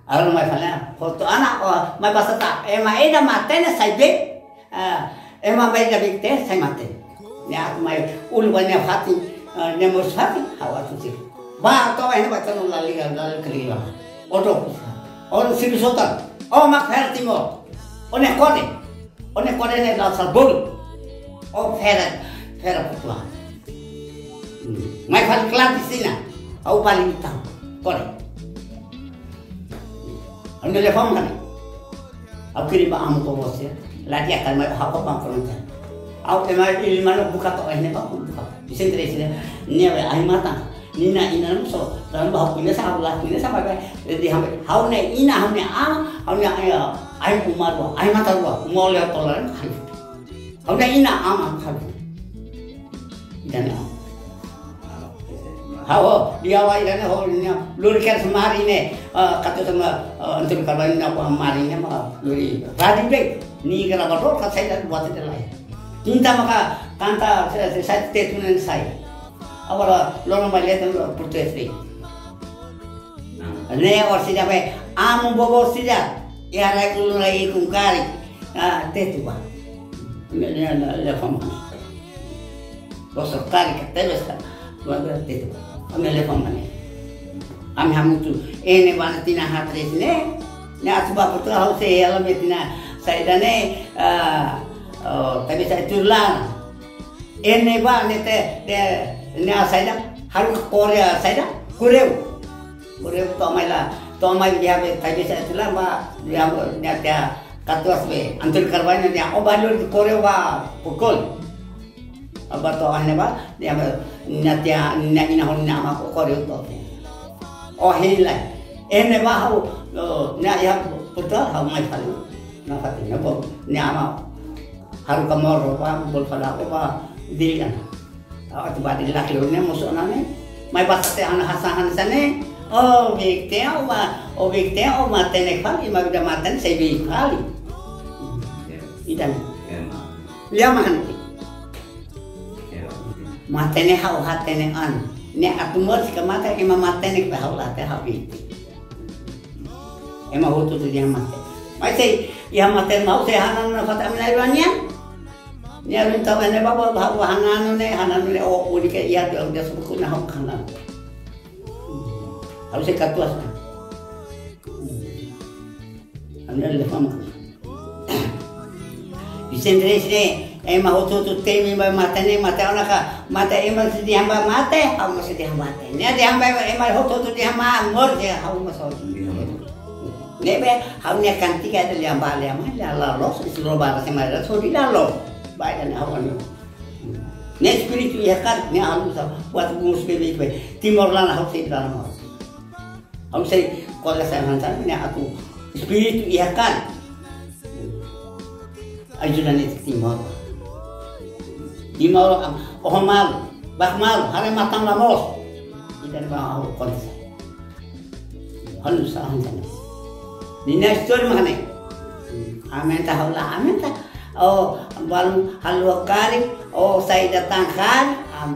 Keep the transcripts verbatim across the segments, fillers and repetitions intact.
Agora mai fala, hotu anak, oh, mai basa ta, ema ida matenek sai bee, ah, ema mai ida bee te sai matenek. Ne'e atu mai uluk ba ne'e fatin, ah, ne'e mós fatin, ha'u atu sir. Ba, to'o iha ne'ebá tanu lali, lali kali ba. Odo, odo sir sotan, o mak fer Timor, o-nia kode. O-nia kode ne'e la sabun. O fera, fera popular. Hmm. Mai fali klan di sina. Ha'u bali utang. Kode. Ha'u-nia telefone kan. Ha'u kirim ba amu ko bos ya. Lagi akan mai ha'u ko bang fronta. Ha'u ema ili mano buka to'o iha ne'ebá buka. Bisa interes ya. Nia be ai mata. Ninian inan so, dan ba ha'u-nia sa, ha'u-nia sa, ba, ba, di ha'u, ha'u-nia inan, ha'u-nia ama, ha'u-nia, eh, ai uma rua, ai mata rua, uma oleh tolan, ha'u-nia inan ama, ha'u. Dan, ha'u, dia wa, dan, ha'u, nia, lori kan semari ne'e, eh, kata sama, eh, antum kawan ne'e, apa, mari ne'e, ma, lori, radi be, nia gravadór, ka sai dan buat itu lain. Tinta maka, kanta, saya, saya, saya, tetu ne'e sai. Agora, loron mai leten português de'it. Ne'e orsida be, amu bobo sida, iha rai ulun rai ikun karik. Ah, tetu ba. Ne'e, ne'e, ne'e, telefone. Bosok karik ka tebes ka. Dua, dua, tetu ba. Ami telefone. Ami hamutuk. Iha ne'ebá ne'e tinan haat resin ne'e. Ne'e atu ba Portugal ha'u sei hela ami tinan. Saida ne'e, ah, oh, tapi sai turlan. Iha ne'ebá ne'e te, de, ne'e saida, haruka koreu saida, koreu. Koreu to'o mai la, to'o mai dia be, tadi saya tulang ba, dia be, dia, dia, katuas be, António Carvalho dia, o ba lori koreu ba, pukul. Aba to'o iha ne'ebá, dia be, nia tiha, nia inan ho nia ama koreu to'o. O hela. Iha ne'ebá ha'u, o, nia iha Portugal ha'u mai fali. Nia fatin, nia bo, nia ama. Haruka moro ba, bolu fali ba, dilian. Atu ba di laki lorone mosu ona ne'e. Mai basa te ana hasan hanesan ne'e. O bee te o ba, o bee te o matenek fali, mai ida matenek sei bee fali. Ida-ne'e. Ema. Lia mahan. Ema. Matenek ha'u hatene an. Ne'e atu moris ka mate ema matenek ba ha'u la te ha'u bee. Ema hotu-hotu dehan mate. Mas sei, iha mate mau sei hanan na fata mina iba nian. Nia rin tau ene baba ba, ba hanan ne'e, hanan ne'e o uli ke iha de, de suku na hok hanan. Ha'u sei katuas. Ami le fama. Vicente Reis ne'e, ema hotu-hotu temi ba mate ne'e, mate ona ka, mate ema sei dehan ba mate, ha'u mós sei dehan mate. Ne'e dehan ba ema hotu-hotu dehan ba moris, ha'u mós hotu. Ne'ebé, ha'u-nia kantika ida dehan ba, dehan ba, dehan laloos, isi loba, isi mai, so di lalo. Ba, dehan ha'u anu. Ne'e espíritu iha karik, ne'e ha'u sa, buat mus bebe, bebe. Timor laran ha'u sei dalam ha'u. Ha'u sei ko'alia sai hanesan ne'e atu espíritu iha karik. Ajuda ne'e Timor. Timor, am, oho malu, bá malu, haree matan la moos. Ida-ne'e ba ha'u ko'alia sai. Ha'u sa hanesan ne'e. Ninia istória mak ne'e. Aumenta ha'u la, aumenta. O, balu haluha karik, o, saida tan karik, am,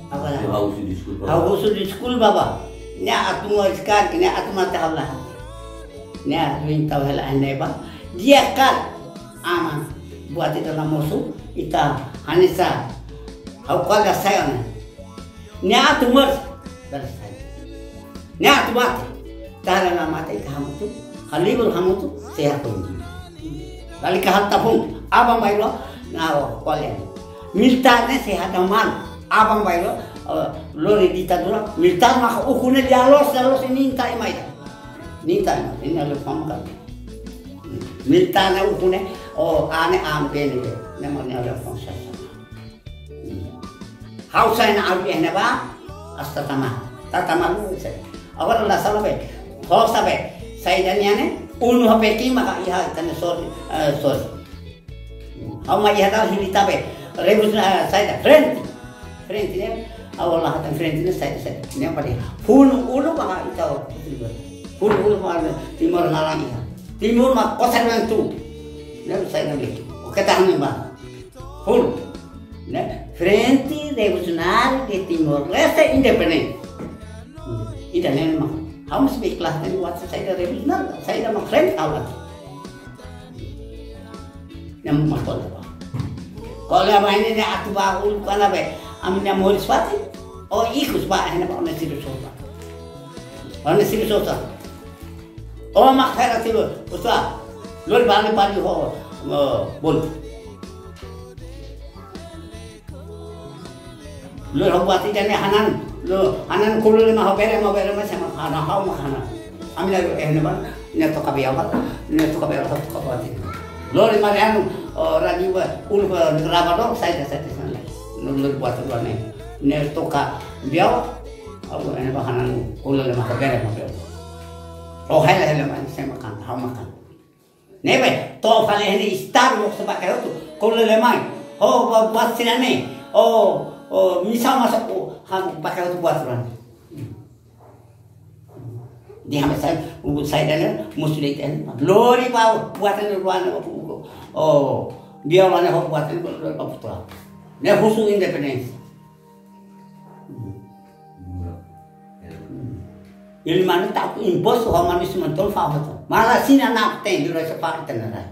agora. Ha'u husu deskulpa. Ha'u husu deskulpa ba. Ne'e atu moris karik, ne'e atu mate ha'u la. Ne'e atu entaun hela ne'ebá. Di'ak karik, aman. Buat ida la mosu, ita hanesan. Ha'u ko'alia sai ona. Ne'e atu moris, dala sai. Ne'e atu mate, dala la mate, ita hamutuk, halibur hamutuk, sei hakoi. Lalika hal tapun, aban-bainrua, na o, ko'alia. Militár ne'e sei hada malu, aban-bainrua, eh, lori ditadura, militár maka ukun ne'e laloos, laloos, nia ita ema ida. Nia ita ema, nia le fama ka. Militár ne'e ukun ne'e, o, ane, am, bene, bene, ne'e mak nia le fama sa, sa. Ha'u sai na abi ene ba, asta tama. Ta tama lu sai. Agora la sala be. Ho sa be. Saida nian ne'e, unu H P T maka iha tane sori, eh, sori. Ha'u mai iha dal hili tabe. Rebus na saida, frente. Frente ne'e, ha'u la hatán frente ne'e saida, saida. Ne'e pade. Funu uluk maka ita. Funu uluk maka Timor laran iha. Timor maka kosa dengan tu. Ne'e saida be. Oke, tahan ba. Funu. Ne'e, Frente Revolucionária de Timor-Leste Independente. Ida-ne'e mak Ha'u mós be ikhlas de'it buat saida revolusionáriu, saida mak frente ha'u la. Ne'e mak ko'alia ba. Ko'alia ba ne'e, ne'e atu ba uluk ona be. Ami-nia moris fatin. O ikus ba, ne'e ba ona siri sosa. Ona siri sosa. O mak fera tiru, usa. Lori bali bali ho, o, bolu. Lori ho buat ida-ne'e hanan, lo hanan ko'alia lema ho bere, ho bere mak sema hanan, ha'u mak hanan. Ami la, eh, ne'ebá, ne'e toka biau ba, ne'e toka biau, toka buat ida. Lori mari anu, o, radio ba, uluk ba gravadór, saida, saida, saida. No lori buat ida-ne'e. Ne'e toka biau, ha'u, eh, ne'ebá hanan ko'alia lema ho bere, ho bere. O, hela, hela, mak sema kan, ha'u mak kan. Ne'ebé, to'o fali ne'e Estadu mós bá kaer hotu, ko'alia lema. Ho, ba, buat sira-ne'e. O, o, misaun mós, o, han, bá kaer hotu buat sira-ne'e. Dehan ba sai, u, saida ne'e, mós dehan. Lori ba, buat ne'e, buat ne'e, o, o, biau ne'e, ho, buat ne'e, lori ba, buat. Ne'e husu independénsia. Ele manu tak impostu ho manu siman tol fa hoto. Mala sina nak ten di rasa fa tena rai.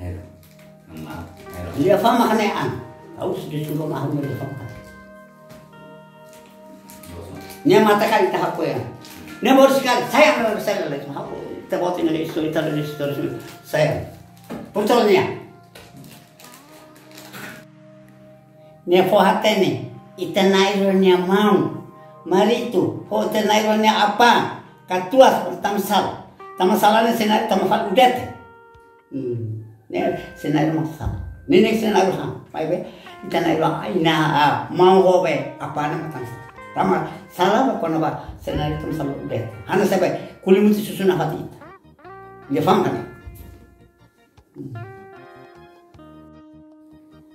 Hero. Nama, hero. Lia fa mak ne'e an. Kau sudah suruh mahal lia fa mak. Ne'e mata kali ta hapo ya. Ne'e baru sekali. Saya nggak bisa lagi. Hapo. Kita buat ini dari istri, kita dari istri, dari istri. Saya. Betul nia. Ne'e fó hatene, ita na'in-rua nia maun, maritu, ho ita na'in-rua nia apá, katuas, tama sala. Tama sala ne'e senáriu tama fali Udete. Hmm. Ne'e senáriu mak sala. Ne'e, ne'e senáriu ha. Maibé, ita na'in-rua, ah, inan, ah, maun ho be, apá ne'e mak tama sala. Tama sala ba kona-ba senáriu tama sala Udete. Hanesan be, ko'alia mutu susuna fali ita. Lia fa mak ne'e.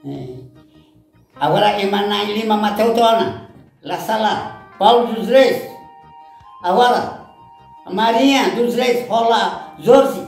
Eh. Agora ema na'in-lima mate hotu ona. La sala, Paulo dos Reis. Agora, Maria dos Reis, hola Jorge.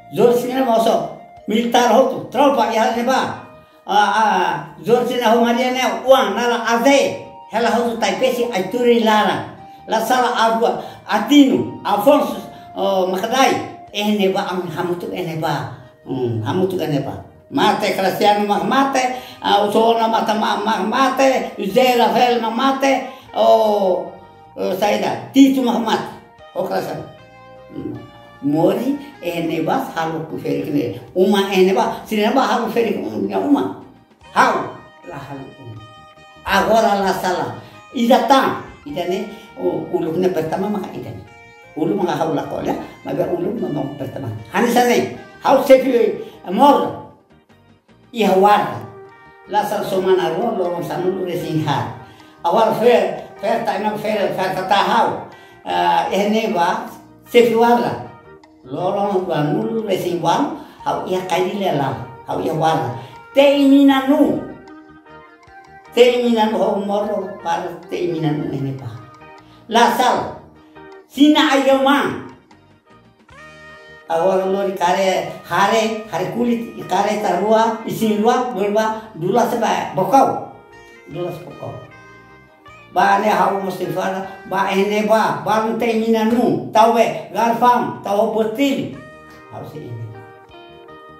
Jorge ne'e mosu militár hotu, tropa iha ne'ebá. Ah, ah, Jorge ne'e ho Maria ne'e, oan naran Aze, hela hotu Taipesi, Aituri laran. La sala, Abu, Atinu, Afonso, oh, Makadai, iha ne'ebá, ami hamutuk iha ne'ebá. Hmm, hamutuk iha ne'ebá. Mate, Graciano mak mate, ah, Usona mata ma-, mak mate, José Rafael mak mate, oh, oh, saida, Tito mak mate. Ho Graciano. Hmm. Moris iha ne'ebá, halo ku ferik ne'e. Uma iha ne'ebá, sira-ne'ebá halo ferik, um, nia uma. Ha'u la halo uma. Agora la sala. Ida tan, ida-ne'e, o, uluk ne'e pertama maka ida-ne'e. Uluk maka ha'u la ko'alia, maibé uluk memang pertama. Hanesan ne'e, ha'u xefe mor, iha warda. La sala semana rua, loron sanulu-resin-haat. Agora fer, fer ta ina fer, fer ta ta ha'u. Ah, iha ne'ebá, xefe warda. Loron ruanulu-resin-ualu, ha'u iha Kaili laran, ha'u iha warda. Tei mina nu. Tei mina nu ho moro para tei mina nu iha ne'ebá. La sala. Sina ayo man. Agora lori kare, hare, hare kulit, kare ta rua, isin rua, lori ba, dula se ba, bokau. Dula se bokau. Ba ne'e ha'u mós sei fala, ba iha ne'ebá, ba tei mina nu, tau be, garfam, tau botil. Ha'u sei iha ne'ebá.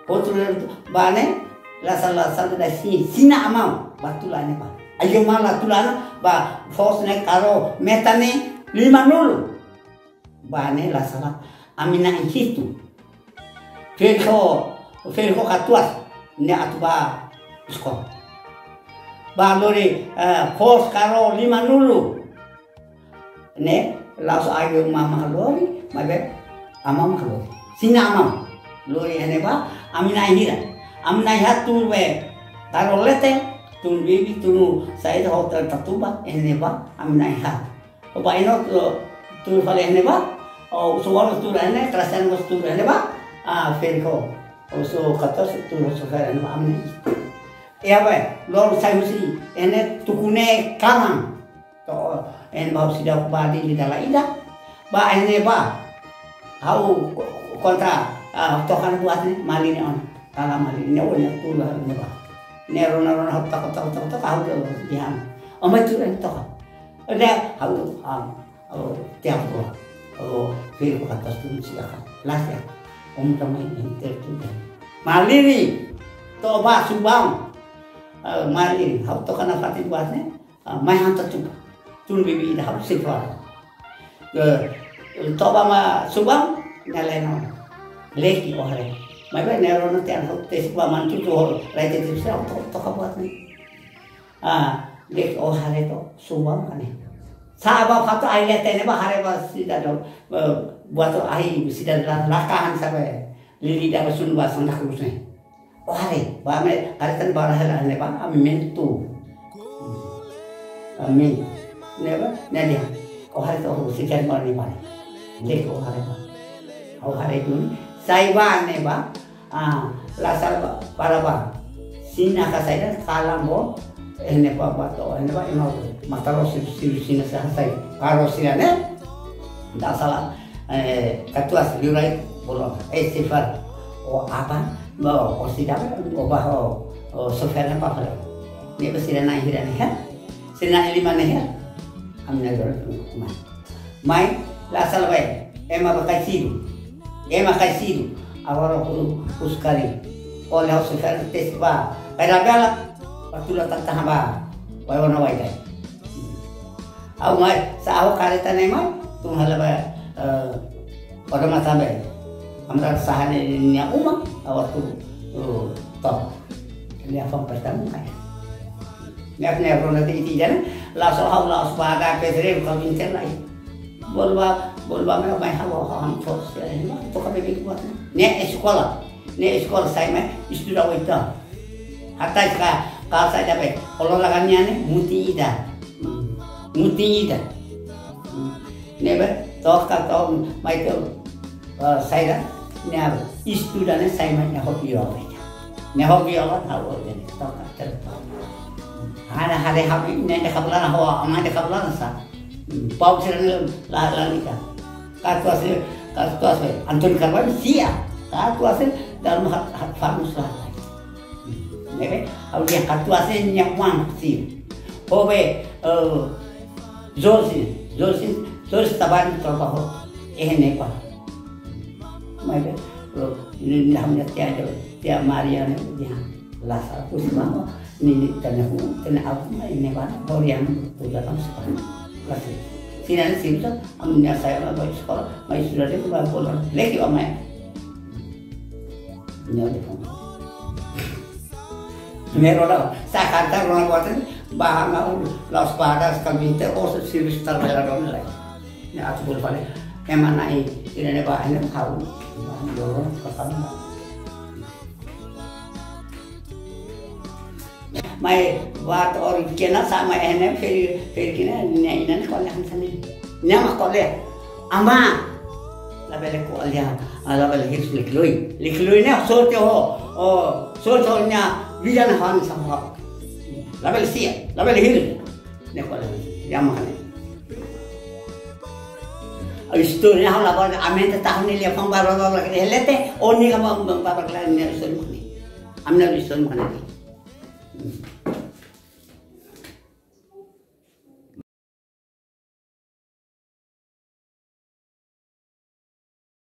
Outro lado, ba ne'e, la sala, la sala da si, sina amau, ba tula ne'ebá. Ayo mala tula na, ba fos ne'e karo, meta ne'e, limanulu. Ba ne'e la sala, ami na'in hitu. Ferik ho, ferik ho katuas, ne'e atu ba eskola. Ba lori, eh, fos karo limanulu. Ne'e, la'ós ayo mama lori, maibé, amau mak lori. Sina amau. Lori iha ne'ebá, ami na'in hira. Ami na'in haat tun be, karo leten, tun bibi, tun saida hotel Tatuba, iha ne'ebá, ami na'in haat. Oba ino tu, tu fali iha ne'ebá, o, usu walu tu iha ne'e, Graciano mós tu iha ne'ebá, ah, ferik ho. Usu katuas tu, usu ferik iha ne'ebá, ami na'in. Iha be, loron sai husi, iha ne'e tuku ne'e kalan. To, iha ne'ebá husi da kubadi di dala ida. Ba iha ne'ebá. Ha'u kontra, ah, tokan buat ne'e, mali ne'e ona. Tala mali ne'e, o, ne'e tu iha ne'ebá. Ne'e rona-rona ha'u toka, toka, toka, toka, ha'u ke dihan. Ó mai tuur, toka. Ne'e ha'u, ah, ha'u tiap ko. Ha'u fil ko atas tu silakan. Las ya. Om tamai enter tu ya. Maliri. Toba Subang. Eh, maliri. Ha'u toka nafatin buat ne'e. Ah, mai han tatu. Tun bibi ida ha'u sifar. Eh, toba mai Subang, ne'e leno. Leki ó haree. Maibé ne'e rona tiha ha'u tesi ba mantu tu hol. Rai te tesi ha'u to-, toka buat ne'e. Ah, leki ó haree to Subang ka ne'e. Sa'e ba fato ai lete ne'ebá haree ba sidadaun, eh, buat to ai sidadaun lakahan sampai lili daba sun ba sandak lus ne'e. Ó haree, ba ami, kareta ne'ebá hela ne'ebá, ami mentu. Ami, ne'ebá, ne'e di'ak. Ó haree to, ó seidauk mara ne'ebá. Leki ó haree ba. Ó haree duni, sai ba ne'ebá, ah, la sala ba, para ba. Sina ka saida, kalan bo, eh, ne'ebá ba to, eh, ne'ebá, ema, matarosi, siru sina sa sai. Karo sina ne'e, la sala, eh, katuas liurai bolon, eh, sifar. Ó aban, ba, ó sida, ó ba, ó, ó sofera ba fala. Ne'ebé sira na'in hira ne'e, ha? Sira na'in lima ne'e, ha? Ami-nia dor, mai. Mai, la sala ba, ema ba kaisidu. Ema kaisidu. Agora ó, ó, ó sukari. Ó la'o sofera tesi ba. Kai da bela, ba tula tanta haba. Wai ona wai dai. Ha'u mai, sa'e ha'u kareta ne'e mai, tun hela ba, eh, oda matan be. Amra saha ne'e nia uma, ha'u atu, eh, to. Liafuan pertama mai. Ne'e, ne'e rona tiha ida-ne'e, la sala ha'u la usbada P T R ka inter lai. Bolba, bolba mai, mai ha'u, ha'u, ha'u, forsa, eh, ma, toka bibi buat ne'e. Ne'e eskola, ne'e eskola sai mai, estuda oitan. Hatais ka, kal saida be, olo lagan nian ne'e, mutin ida. Hmm. Mutin ida. Hmm. Ne'ebé, toka to, mai to, eh, saida, ne'e estuda ne'e sai mai ne'e hobi ó be. Ne'e hobi ó, na hobi ne'e, toka, toka. Hana hare habi, ne'e de kablan, ho, ama de kablan sa. Hmm. Pau sira ne'e la, la nika. Katuas, katuas, António Carvalho, sia. Katuas, dalam hak, hak farmus lah. Ne'ebé, ha'u dehan katuas nia oan sira. Ho be, eh, Jorge, Jorge, Jorge Tavares tropa ho. Eh, ne'e pa. Maibé, eh, ne'e, ne'e, ne'e, tia, tia Maria ne'e, dehan. La sala, husi mama, ne'e, ne'e, tanya hu, tanya aku, mai, ne'e, ba, Korea, tu datang sekolah. Kasi. Sira ne'e, sira, ami-nia sai, ba, ba, sekolah, mai, sudah dia, ba, bola. Leki, ba, mai. Ne'e, dehan. Ne'e rona, sa'e kareta rona buat ne'e, bahan mau, laos pada, sekali te, oh, sira, sira, sira, sira, sira, ne'e atu bolu fali. Ema na'in, ida-ne'e ba, ne'e ha'u. Ba, dolo, kakak. Mai, buat orang kena sama ene, feri, feri kena, ne'e, ne'e, kole han sani. Ne'e mak kole. Ama. Labele ko'alia, ah, labele hirus liki-liu. Liki-liu ne'e sorte ho, oh, sorte ho nia vida na han sama ho. Labele sia, labele hirus. Ne'e ko'alia, ya mahane. Istória ha'u la ko'alia, aumenta tahun ne'e liafuan barak la, la, lete, ó ne'e kama, ba, ba, ba, la, ne'e istória mahane. Ami-nia istória mahane.